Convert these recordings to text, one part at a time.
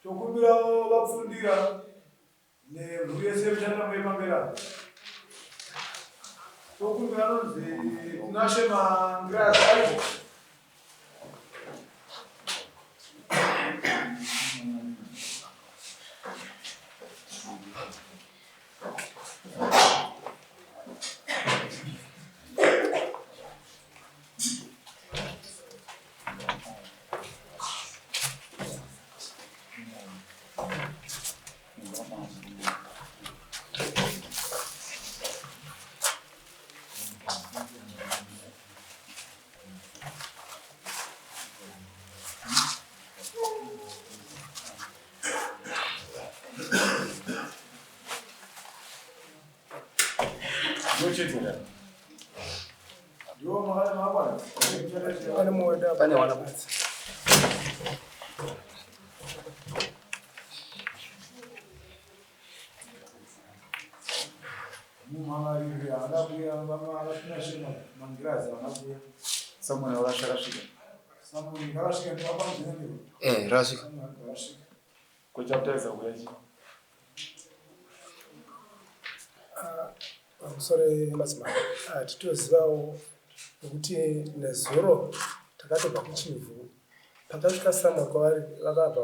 Tokumbirawo vapfundira nemhuri yese yemuchandambo yepamberi apa. Tokumbira anonzi Tinashe Mangirazi aripo. Pane wana basi. Samuel wakasvika. Eh, rasvika. Kochaptaisa kuya chii? Pamusoro madzimambo, hatitozivawo nekuti nezuro takatobva kuChivhu. Pakasvika Samuel kwavari vakabva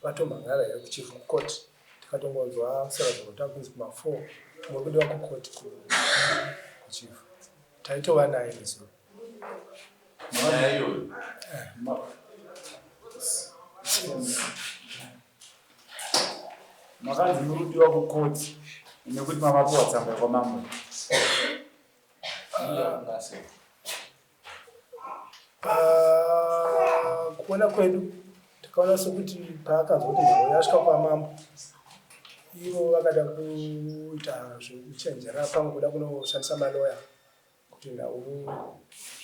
vatomhan'ara here kuChivhu kucourt. Tikatongonzwa saradzwa kuti takunzi kuma 4 muri kudiwa kucourt kuChivhu. Taitova naye nezuro. Nyaya iyoyo. Makanzi muri kudiwa kukoti nekuti mamapuwa tsamba yekwamambo. Kuona kwedu takaona sekuti paakanzwa kuti nhau yasvika kwamambo ivo vakada kuita zvekuchenjera pamwe kuda kunoshandisa maloya kuti nhau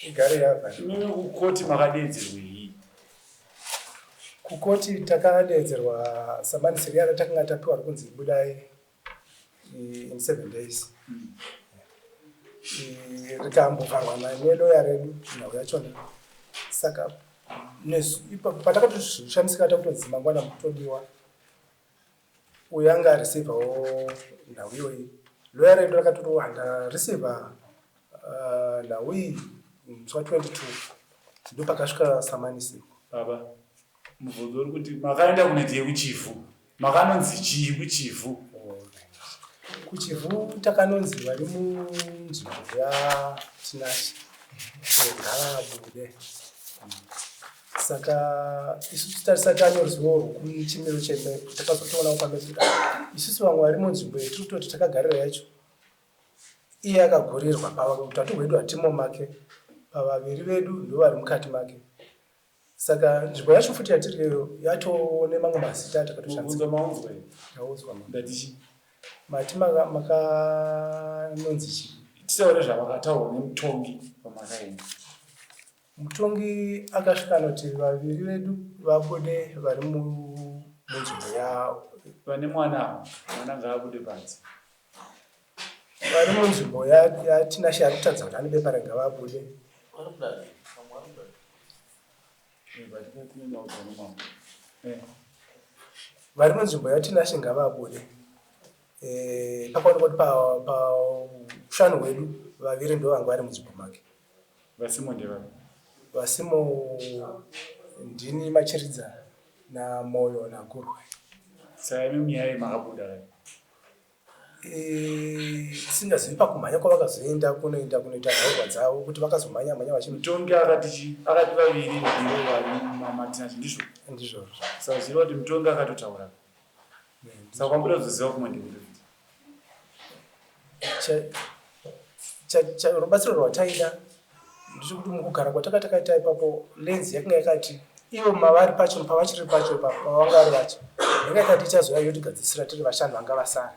igare yabva. Imimi kukoti makadeedzerwei? Kukoti takadeedzerwa samanisi riya ratakanga tapiwa rikunzi budai in 7 days. Rikambovharwa neloya redu nhau yachona. Saka patakatoshamisika takutonzi mangwana mukutodiwa uyo anga areceivawo nhau iyoyi loya redu rakatoti handareceiva nhau iyi musi wa 22 ndopakasvika samanisi. Baba, mubvunzo uri kuti makaenda kunoita yekuChivhu, makanonzi chii kuChivhu? KuChivhu takanonzi vari munzvimbo yaTinashe ngavabude. Saka isusu tarisati tane ruzivo rwekuchimiro cheme takazotoona pamwe kuti isusu vamwe vari munzvimbo yetiri kutoti takagarira yacho iye akagurirwa pautatu hwedu hatimo make pavaviri vedu ndovari mukati make. Saka nzvimbo yacho futi yatiri iyoyo yatone mamwe mazita atakatoshandisa. Mubvunzo maunzwa here? Ndaudzwa mama. Ndati chii? Mati makanonzi chii? Titaure zvamakataurwa nemutongi pamakaenda. Mutongi akasvika anoti vaviri vedu vabude vari munzvimbo yavo. Vane mwana ava, mwana ngaabude panze. Vari munzvimbo yaTinashe ari kutaridza kuti ane bepa rega vabude. Vari munzvimbo yaTinashe ngavabude. Pakaonekwa kuti paushanu hwedu vaviri ndovanga vari munzvimbo make. Vasimo ndevapi? Vasimo ndini Machiridza naMoyo naGurwe. Saka imi miyai makabuda kai? Tisingazivi pakumhanya kwavakazoenda kunoenda kunoita nhaurwa dzavo kuti vakazomhanya mhanya vachi Mutongi akati chii? Akati vaviri ndivo vari mamaTinashe ndizvo? Ndizvozvo. Saka zvireva kuti mutongi akatotaura. Saka kwambuda kuzoziva kumwe ndekuti futi. Rubatsiro rwataida ndechekuti mukugara kwataka takaita ipapo lenzi yakanga yakati ivo mavari pacho pavachiri pacho pavanga vari vacho yanga yakati ichazouya yotigadzisira tiri vashanu vanga vasara.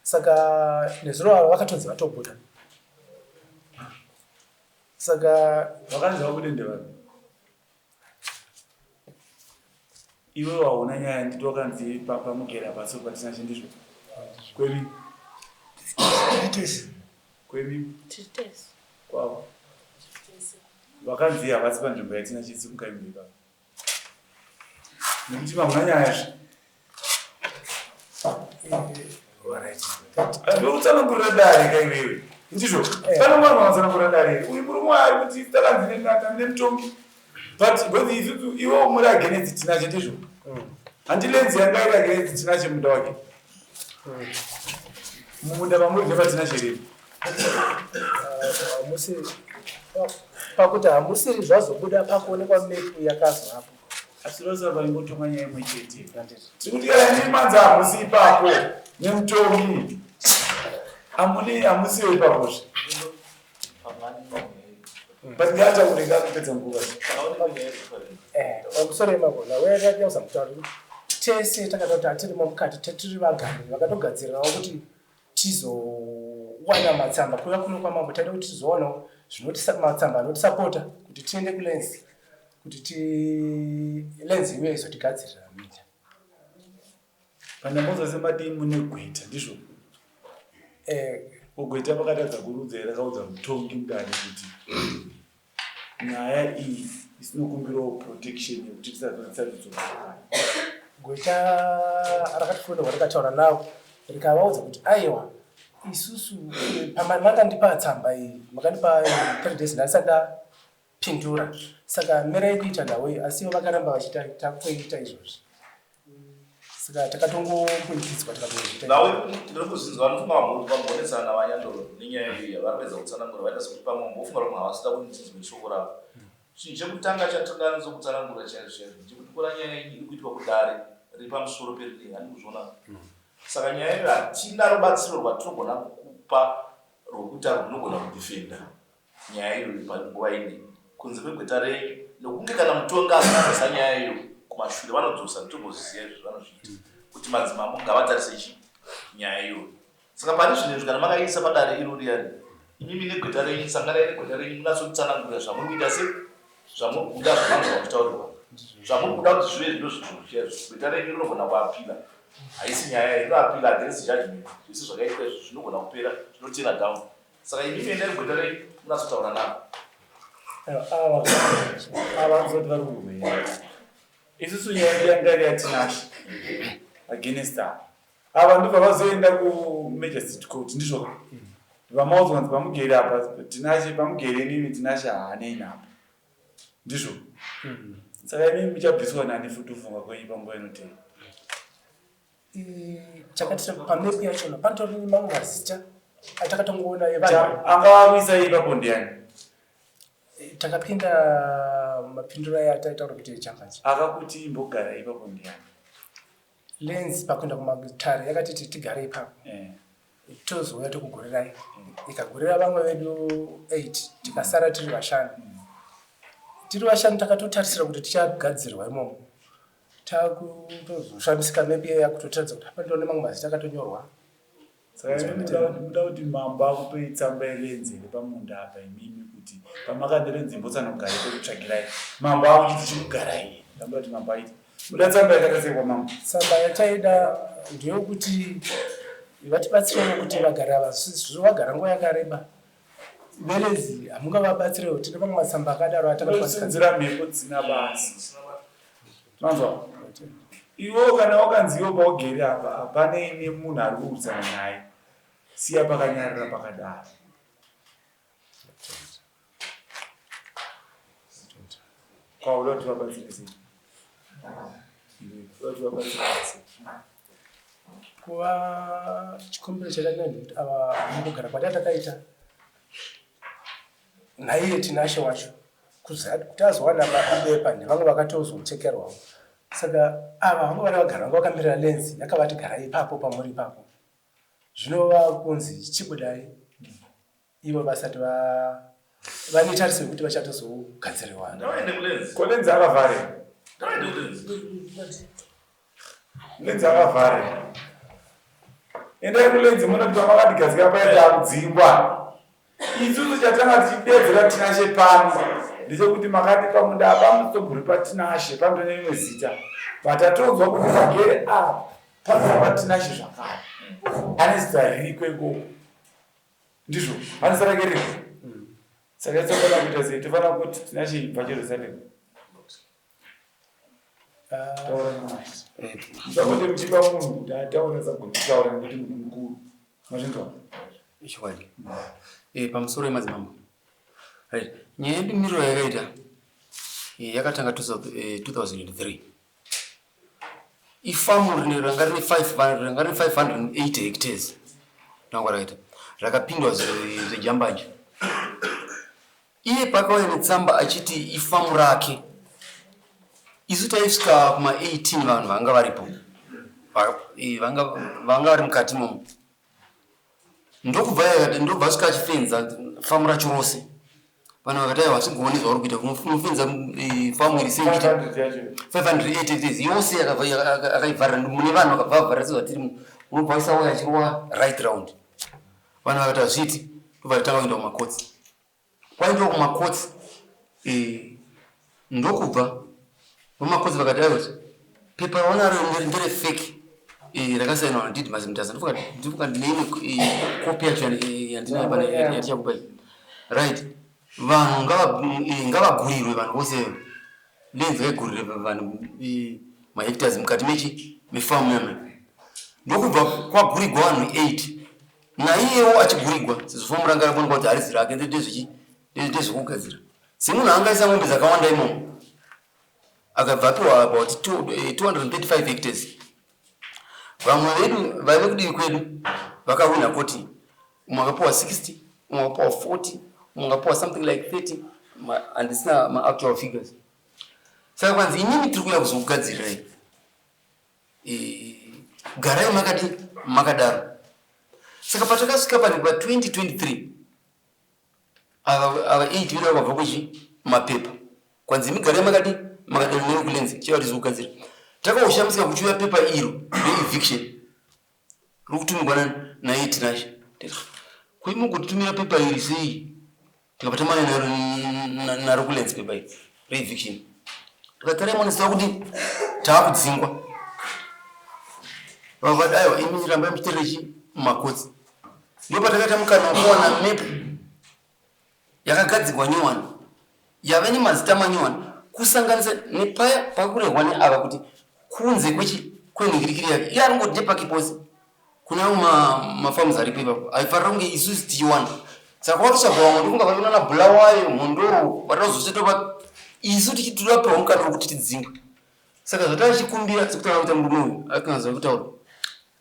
Saka nezuro ava vakatonzi vatobuda. Saka vakanzi vabude ndevapi? Iwe waona nyaya nditi wakanzi pamugera pasi patisina chindizvo. Kwevi. Titesi. Kwevi. Titesi. ' Kwavo. Titesi. Vakanzi havasi panzvimbo yatina chisi mukaimbo ipapo. Nekuti mamuna nyaya zve. Ndokutsanangurira dare ka iwewe. Ndizvo. Pane mwana wanotsanangurira dare. Uyu murume ari kuti takanzi nemutongi. But because isusu iwe muri against Tinashe ndizvo. Handi lenzi yanga iri against Tinashe munda wake. Mumunda mamuri ndepaTinashe riri. Hamusi pakuti hamusiri zvazobuda pakuonekwa mepu yakazoapo. Asi rose vaingotonga nyaya imwe chete. Tiri kuti kana imi manzi hamusi ipapo nemutongi. Amuni hamusiwo ipapozve. But ngaataure ngaapedza nguva. Pamusoro yemagona weyakuza kutaura kuti tese takatoti hatirimo mukati tetiri vagari vakatogadzirirawo kuti tizowana matsamba kuuya kuno kwamambo taida kuti tizowanawo matsamba anotisapota kuti tiende kulenzi kuti ti lenzi iuye izotigadzirira minda. Pandamboza semadii mune gweta ndizvo? Gweta pakatadza kurudza here rakaudza mutongi mudare kuti nyaya iyi isinokumbirawo protection yekuti tisazodzoka. Gweta rakatifonerwa rikataura navo rikavaudza kuti aiwa isusu pamakandipa tsamba iyi makandipa 3 days ndandisati ndapindura saka mirai kuita nhau iyi, asi ivo vakaramba vachita takuita izvozvi saka takatongombuikidzwa tikatozviita. Nawe ndiri kuzinzwa vanofunga vamboonetsana navanyandoro nenyaya iyi vari kuedza kutsanangura vaita sekuti pamwe vambofunga kuti havasida kuti ndinzwe shoko ravo. Chinhu chekutanga chatinganatso kutsanangura chaizvo chaizvo ndechekuti kora nyaya iyi iri kuitwa kudare riri pamusoro perinei handi kuzviona. Saka nyaya iyo hatina rubatsiro rwatinogona kukupa rwokuti runogona kudhifenda nyaya iyoyo panguva inei kunze kwegweta renyu nokunge kana mutongi azodzosa nyaya iyo kumashure vanodzosa nditombozviziva izvo zvanozviita kuti madzimambo ngavatarise chi nyaya iyoyo. Saka pane zvinhu izvi kana makaiisa padare iro riyani imimi negweta renyu sanganai negweta renyu munatsotsanangurira zvamuri kuita se zvamuri kuda zvamanzwa muchitaurirwa zvamuri kuda kuti zvive zvino zvinhu chaizvo. Gweta renyu rinogona kuapila, haisi nyaya inoapila against judgment, zvese zvakaitika izvo zvinogona kupera zvinotena down. Saka imimi endai kugweta renyu munatsotaura navo. Ava kuzoti vari kurwera isusu nyaya yedu yanga iri yaTinashe against ava ava ndobva vazoenda kumagistrate court ndizvo vamaudzwa kunzi pamugere apa Tinashe pamugere imimi Tinashe haanei napo ndizvo. Saka imimi muchabviswa nani futi kufunga kwenyu panguva inotevera? Chakati pamepu yachona panotori nemamwe mazita atakatongoona evanhu. Angavakuisa ipapo ndiani? Takapinda mapinduro aya ataitaura kuti echangachi. Akakuti imbogara ipapo ndiani? Lens pakuenda kumatare yakatiti tigare ipapo. Tozouya tokugorerai. Ikagorera vamwe vedu 8 tikasara tiri vashanu. Tiri vashanu takatotarisira kuti tichagadzirwa imomo. Takutozoshamisika mepi yakutotaridza kuti apa ndione mamwe mazita akatonyorwa. Saka muda kuti mambo akupei tsamba yelenzi here pamunda apa imimi kuti pamakandi mbotsanogara pekutsvagirai mambo akuchiti chikugarai ndamboda kuti mambo aite muda tsamba yakaita sei kwamambo? Tsamba yataida ndeyekuti vatibatsirewo kuti vagara ava vagara nguva yakareba velenzi hamungavabatsirewo tine mamwe matsamba akadaro atakakwanisa mhepo dzisina basa. Manzwa? Iwo kana wakanzi iwo paugere apa hapana nemunhu ari kuudzana naye, siya pakanyarara pakadaro. Kwauda kuti vabatsire sei? Uda kuti vabatsire sei? Kuva chikumbiro chatanga ndekuti ava mukugara kwatakaita naiye Tinashe wacho kuti azowana mabepa nevamwe vakatozochekerwawo. Saka ava vanga vari vagara vanga vakamirira lenzi yakavati garai ipapo pamuri ipapo. Zvinova kunzi chibudai ivo vasati vane tariso yekuti vachatozogadziriwa. Ko lenzi akavhare? Lenzi akavhare. Endai kulenzi munoti pamakatigadzika paya takudzingwa. Isusu chatanga tichidedzera Tinashe pano ndechekuti makati pamunda apa musitoguri paTinashe panotone rimwe zita, but tatonzwa kuti pagere apa panoda paTinashe zvakare ane zita ririko ikoko ndizvo ane zita rake ririko. Saka tofanira kuita sei? Tofanira kuti Tinashe ibva Jerusalem. Musapote muchipa munhu kuti ataure asagoni kutaura nekuti munhu mukuru. Mazvinzwa? Ichokwadi. Eh, pamusoro yemadzimambo. Right. Nyaya yedu miriro yakaita eh, yakatanga 2003. Eh, Ifamu rine ranga rine 5 ranga rine 580 hectares. Ndanga rakaita. Rakapindwa zvejambanja. Iye paakauya netsamba achiti ifamu rake, isu taisvika kuma 18 vanhu vanga varipo vanga vanga vari mukati imomo ndokubva ndobva asvika achifenza famu racho rose vanhu vakati aiwa hatigoni zvauri kuita unofenza famu iri sei 580 hectares yose akaivharira mune vanhu vakabva vavharira sezvatiri unobva waisa waya achirova right round Vanhu vakati hazviiti ndobva tatanga kuenda kumakotsi. Kwaendiwa kumakotsi eh, ndokubva vamakotsi vakati aiwa pepa raunaro ndere fake eh, rakasainwa naDidmas Mutasa. Ndofunga ndine imwe eh, kopi yacho yandinayo pana yatichakupai. Right, vanhu ngavagurirwe vanhu vose lenzi vaigurire vanhu mahectares mukati mechi mefamu meme ndokubva kwagurigwa vanhu 8 naiyewo achigurigwa sezvo fomu ranga rakuonekwa kuti harizi rake ndezvechi ndezvekugadzira semunhu angaisa mombe dzakawanda imomo akabva apiwa about 235 eh, hectares vamwe vedu vaive kudivi kwedu vakawina koti umwe akapiwa 60 umwe akapiwa 40 umwe akapiwa something like 30 handisina maactual figures saka kwanzi inini tiri kuuya kuzokugadzirirai e, garai makadi makadaro saka patakasvika pane pa 2023 ava ava 8 vedu vakabva kuchi mapepa kwanzi imi garai makadi makadaro nekulenzi cheva tizokugadzira takaoshamisika kuchiuya pepa iro reeviction rikutumirwa nani naiye Tinashe ko imi mugotitumira pepa iri sei tikabva tamanya naro naro kulenzi pepa iri reeviction tikatara imonesa kuti taakudzingwa vavati aiwa imi rambai muchiterera chi mumakotsi ndopatakaita mukana wekuwana mepu yakagadzirwa nyowani yave nemazita manyowani kusanganisa nepaya pakurehwa neava kuti kunze kwechi kwenhingirikiri yake iye ari kungoti nepake pose kune amwe mafarms aripo ipapo aifanira kunge isusu tichiwana saka kwatotsvaga vamwe ndokunga vari kunana bulawayo mhondoro vatazosvetopa isu tichitirapiwa mukana wekuti tidzingwe saka zvatachikumbira sekutaura kuita murume uyu akanzwa kutaura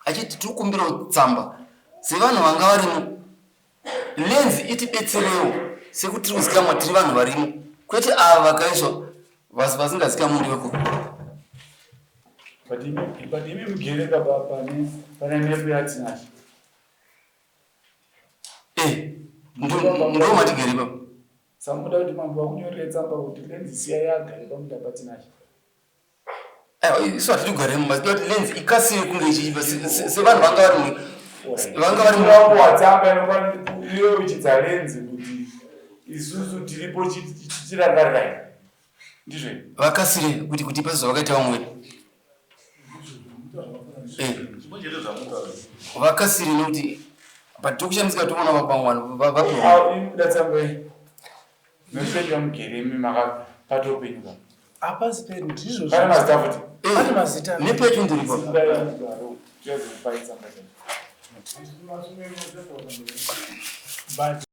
achiti tiri kukumbirawo tsamba sevanhu vanga varimo Lenzi itibetserewo sekuti tiri kuzikamwa tiri vanhu varimo kwete ava vakaiswa vasingazikamwi ndevekupi. But imi mugere ka pane pane map yaTinashe. Eh, ndo matigere ipapo. Samuda kuti mambo vakunyorere tsamba kuti lenzi siya yagare pamunda paTinashe. Aiwa, isu hatidi kugara mumba tinoda kuti lens ikasire kunge ichiipa sevanhu vanga vari vanga vari wangu watsamba iwe uchidza lenzi kuti isusu tiripo chitirangarirai ndizvo vakasire kuti kuti pasi zvavakaita vamwe vedu eh. vakasire nekuti but tokushamisika toona vamwe vanhu vapiwa tsamba Mesedi vamugere imi makapata upenyu ka. Hapasi pedu ndizvo. Pane mazita futi. Pane mazita. Nepetu ndiripo. But